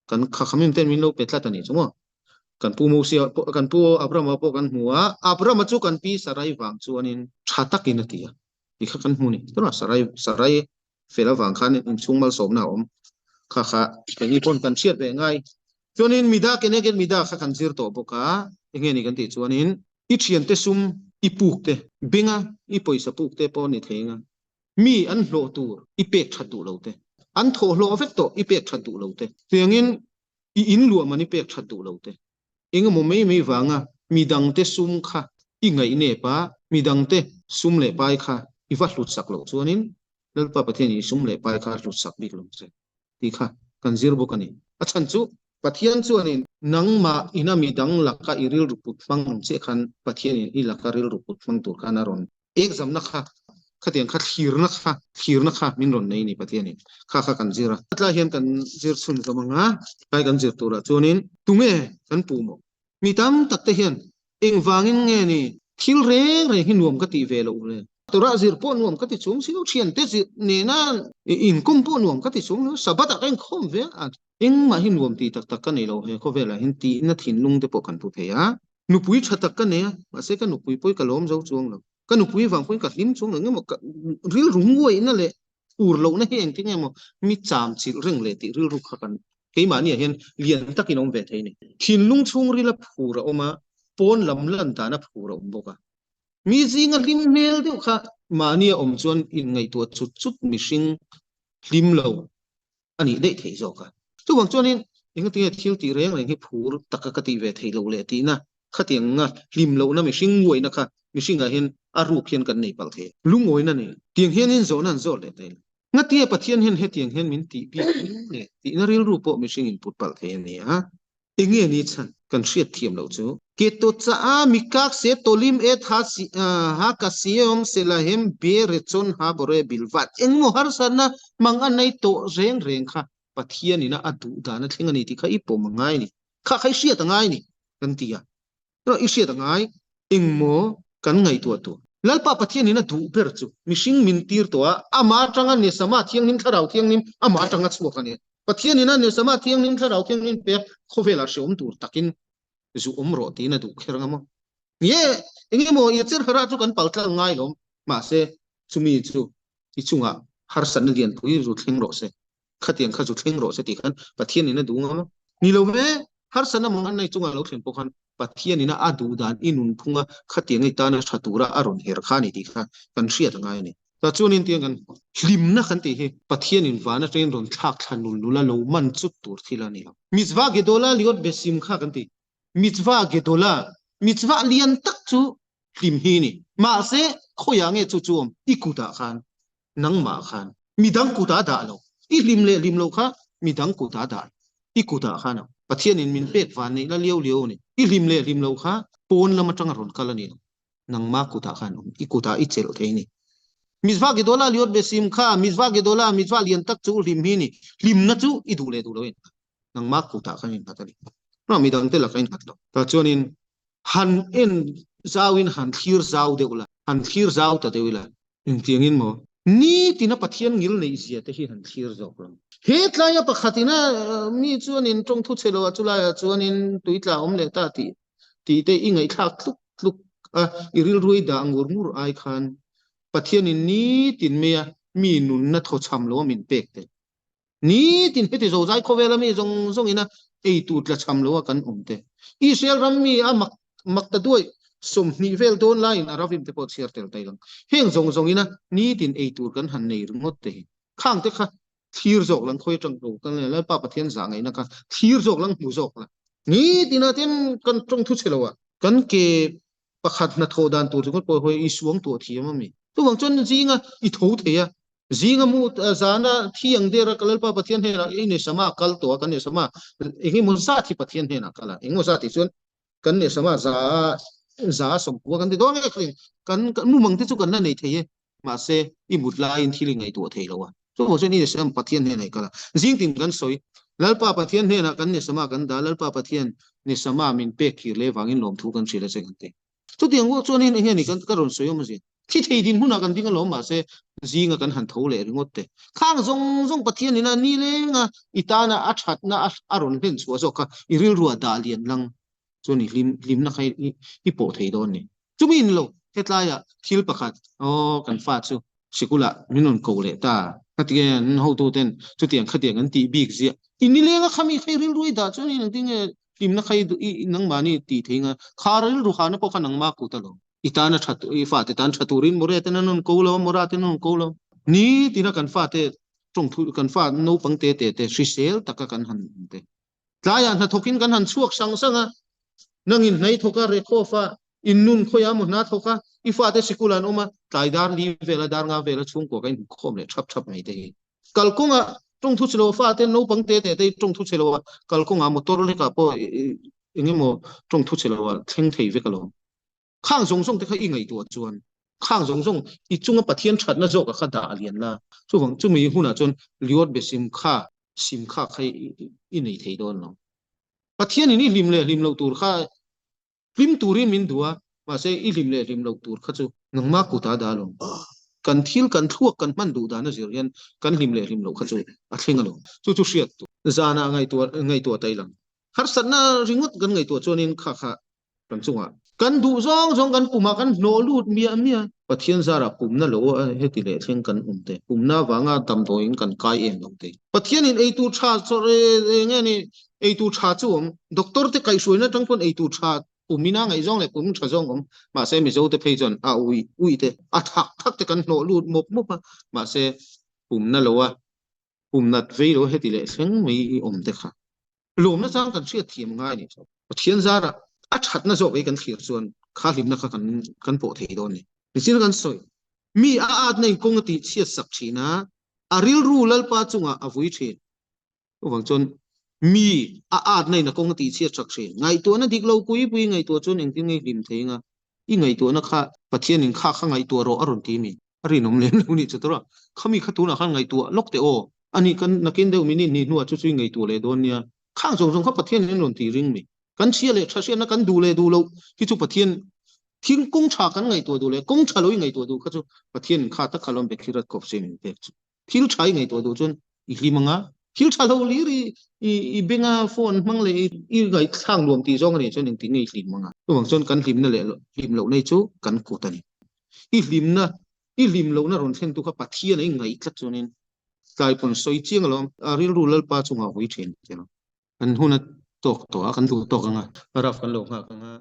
Kan khakhamim ten min lo pe tlat a nih chu maw? Kan pu Mosia pawh, kan pu Abrahama pawh kan hmu a, Abrahama chu kan pi Sarai vang chuanin tha takin a ti a, tih kha kan hmu ni. Tunah Sarai, Sarai fel avang khan inchhung malsawmna a awm. Kha kha keini pawn kan hriat ve ngai. Chuanin mida keneged mida kha kan zir tawh bawk a, enge ni kan tih chuanin i thiante sum i puk te, benga i pawisa puk te pawh a ni thei anga, Mi an hlawh tur i pek that duh lo te, an thawh hlawh vek tawh i pek that duh lo te, tiangin i in luah man i pek that duh lo te, engemaw mai mai vanga midangte sum kha i ngaihnep a, midangte sum leh pai kha i va hlut sak loh chuanin Lalpa Pathianin i sum leh pai kha a hlut sak bik lo che tih kha kan zir bawk a ni. A chhan chu Pathian chuanin nangmah ina midang laka i rilru put hmang ang chiah khan Pathianin i laka rilru put hmang tur khan a rawn Exam na kha, khatiang kha thlirna kha, thlirna kha min rawn nei ni Pathianin. Kha kha kan zir a. Tlai hian kan zir chhun zawm ang a, tlai kan zir turah chuanin tunge kan puh maw? Mi tam tak te hian engvangin nge ni thil reng reng hi nuam ka tih ve loh le? Torah zir pawh nuam ka ti chung si lo, thiante zir nena inkawm pawh nuam ka ti chung lo, Sabbath ah ka inkhawm ve a, engmah hi nuam tih tak tak ka nei lo he khawvelah hian tihna thinlung te pawh kan pu thei a. Nupui tha tak ka nei a, mahse ka nupui pawh hi ka lawm zo chuang lo. Ka nupui vang pawhin ka hlim chuang lo. Engemaw ka rilru nguaihna leh ur lohna hi engtin emaw mi cham chilh reng leh tih rilru kha kan keimahniah hian lian takin a awm ve thei a ni. Thinlung chhungril a phur a awm a, pawn lam lan dan a phur a awm bawk a. Mi zinga hlim hmel deuh kha mahnia awm chuan inngaihtuah chut chut mihring hlim lo a nih daih theih zawk a. Chuvang chuanin engatinge thil tih reng reng hi phur taka ka tih ve theih loh leh tihna khatianga hlim lohna mihring nguaihna kha mihringah hian a ruk hian kan nei palh thei a. Lungawina nei tiang hianin zawhna an zawt leh ta ila. Ngatinge Pathian hian hetiang hian min tih bik eng nge tihna rilru pawh mihring in put palh thei a ni a. Enge ni chhan kan hriat thiam loh chu? Ke to chaah mikak se tolim et ha si ha ka siam selahem be rechon ha bore bilvat engmaw harsatna mang a nei tawh reng reng kha Pathian ina a duh dan a thleng a ni tih kha i pawm a ngai a ni. Kha kha i hriat a ngai a ni kan ti a. Erawh i hriat a ngai engmaw kan ngaihtuah tur. Lalpa Pathian in a duh ber chu mihring min tir tawh a, amah atanga Nesama Thianghlim Thlarau Thianghlim amah atanga chhuak a ni. Pathian in a Nesama Thianghlim Thlarau Thianghlim pek khawvelah hreawm tur takin zu awm rawh tiin a duh kher anga maw? Ni e, engemaw i cher hara chu kan paltlang ngai lawm, mahse chumi chu i chungah harsatna lianpui zu thleng rawh se, khatiang kha zu thleng rawh se tih khan Pathian in a duh anga maw? Ni lo ve. Harsatna mang an nei chunga lo thlen pawh khan Pathian ina a duh dan i nunphunga khatiang i tana tha tura a rawn her kha a ni tih kha kan hriat a ngai a ni. Tah chuanin tiang kan hlimna kan tih hi Pathianin van atangin rawn thlak thla nul nul a lo man chut tur thil a ni lo. Mitzvah Gedola liot besimcha kan ti. Mitzvah Gedola, mitzvah lian tak chu hlim hi a ni. Mahse, khawiah nge chu chu awm? I kutah khan, nangmah khan. Midang kutah a dah lo. I hlim leh hlim lo kha midang kutah a dah lo. I kutah khan a awm. Pathianin min pek van neihna liau liau a ni. I hlim leh hlim lo kha pawn lam atanga rawn kal a ni lo. Nangmah kutah khan awm, i kutah i chelh thei a ni. Mitzvah Gedola liot besimcha, Mitzvah Gedola, mitzvah lian tak chu hlim hi a ni. Hlimna chu i duh leh duh lo a innghat. Nangmah kutah khan innghat a ni. Hnah midangte lakah innghat lo. Tah chuanin han en zauin han thlir zau deuh la, han thlir zau ta deuh ila. Engtiangin maw? Nitina Pathian ngil neih zia te hi han thlir zawk lo. He tlaia pakhatina mi chuanin tawngthu chhe loah chulaiah chuanin tuitla awm leh ta tih tih te i ngaihthlak tluk tluk a, i rilru i dah ngur ngur ai khan Pathianin nitin maia mi nunna thawchham lo a min pek te. Nitin heti zozai khawvela mi zawng zawngina ei tur tlachham lo a kan awm te. Israel ram mi a mak mak ta duai 20 vel dawn laiin a ravim te pawh chhiar tel ta ilang. Heng zawng zawngina nitin ei tur kan han nei ringawt te hi. Khang te kha thlir zawk lang khawi atang ko kan Lalpa Pathian zah ngaihna kha thlir zawk lang hmu zawk la. Nitin ah tin kan tawng thu chhe lo a kan ke pakhat hnathawh dan tur ringawt pawh hawi i suang tuah thiam a mi. Chuvang chuan zinga i tho thei a, zinga mu zana thi ang der a ka Lalpa Pathian hnenah i nesama kal tawh a kan nesama engemaw zat hi Pathian hnenah kal a, engemaw zat tih chuan kan nesama za za 90 kan ti dawn nge kan mumang te chu kan la nei thei e. Mahse, i mut laiin thil i ngaihtuah thei lo a. Chuvang chuan i Nesam Pathian hnenah i kal a. Zingtin kan sawi, Lalpa Pathian hnenah kan Nesama kan dah, Lalpa Pathian Nesama min pek kir leh vangin lawmthu kan hrilh a che kan ti. Chutiang ruah chuanin eng nge ni kan ka rawn sawi awm a zia. Thi thei din hunah kan ding alawm mahse, zinga kan han tho leh ringawt te. Khang zawng zawng Pathian ina ni lenga i tana a thatna a rawn hlen chhuah zawk kha i rilruah dah lian lang chuan i hlim hlimna kha i pawh thei dawn ni. Chumi in lo, hetlaiah thil pakhat, aw kan fa chu sikulah min rawn ko leh ta, khatinge an hotuten chutiang khatiang an tih bik ziah. I nileng a khami kha i rilru i dah chuan engtin nge hlimna kha i nangmahni tih thei nga, kha rilru hana pawh kha nangmah kut alawm. I tan a tha i fate tan tha turin Mawria ten an rawn ko lo a, Mawra ten an rawn ko lo. Nitin a kan fate tawngthu kan fa naupang te te te hrisel taka kan han awm te. Tlaiah hnathawkin kan han chhuak sang sang a, nangin hnai thawk a, rekhawf a, in nun khawiah maw hna thawk a, i fate sikul an awm a, tlai dar li vela dar nga vela chhungkua ka inhmukhawm leh thap thap mai te hi. Kalkawngah tawngthu chhe lo a fate naupang te te te tawngthu chhe lo a, kalkawngah motor lekah pawh eng emaw tawngthu chhe lo a thleng thei vek alawm. Khang zawng zawng te kha i ngaihtuah chuan khang zawng zawng i chunga Pathian thatna zawk a kha dah a lian la. Chuvang chumi hunah chuan Liot be sim kha sim kha kha i nei thei dawn lo. Pathianin i hlim leh hlim loh tur kha hlim turin min duh a, mahse i hlim leh hlim loh tur kha chu nangmah kutah dah alawm. Kan thil kan thluak kan hman duh dan a zir hian kan hlim leh hlim loh kha chu a thleng alawm. Chu chu hriat tur. Zanah ngaihtuah ngaihtuah ta ilang. Harsatna ringawt kan ngaihtuah chuanin kha kha kan chungah kan duh zawng zawng kan pumah kan hnawh lut miah miah. Pathian zarah pumna lo a heti leh thleng kan awm te, pumna avanga damdawiin kan kai em lo te. Pathianin eitur tha eng nge ni eitur tha chu awm, doctor te kaihhruaina atang pawn eitur tha pumina ngaihzawng leh pum tha zawng awm, mahse Mizo te phei chuan a uih uih te, a thak thak te kan hnawh lut mawp mawp a, mahse pumna lo a pumnat vei lo heti leh thleng mai i awm te kha. Lawmna chang kan hriat thiam ngai ni. Pathian zarah a thatna zawk ei kan thlir chuan kha hlimna kha kan kan pawh thei dawn ni. Nichin kan sawi, mi a atna in kawng a tih chhiat sak thin a, a rilru Lalpa chungah a vui thin. Chuvang chuan mi a atna in a kawng a tih chhiat sak thin. Ngaihtuahna dik lo pui pui ngaihtuah chuan engtin nge hlim thei anga i ngaihtuahna kha Pathianin kha kha ngaihtuah rawh a rawn ti mi. A rinawm lem lo nih chu tura khami kha tunah khan ngaihtuah lawk teh aw. Ani kan nakin deuh minute hnih hnuah chu chu i ngaihtuah leh dawn nia. Khang zawng zawng kha Pathian in an rawn tih ring mi. Kan chhia leh tha hriatna kan duh leh duh loh hi chu Pathian thil kawng tha kan ngaihtuah duh leh kawng tha lo i ngaihtuah duh kha chu Pathian in kha tak kha lawm Bekhirat khawp se min pek chu. Thil tha i ngaihtuah duh chuan i hlim anga thil tha lo hlir i i benga phone hmang leh i ngaihthlak nuam tih zawng a nih chuan engtin nge i hlim anga. Chuvang chuan kan hlimna leh hlim lohna hi chu kan kut a ni. I hlimna, i hlim lohna rawn thlentu kha Pathian a ingaih tlat chuanin tlai pawn sawi chiang alawm, a rilru Lalpa chungah vui thin ti alawm. Kan huna tawk tawh a, kan duh tawk ang a, rough kan lo nghak ang a.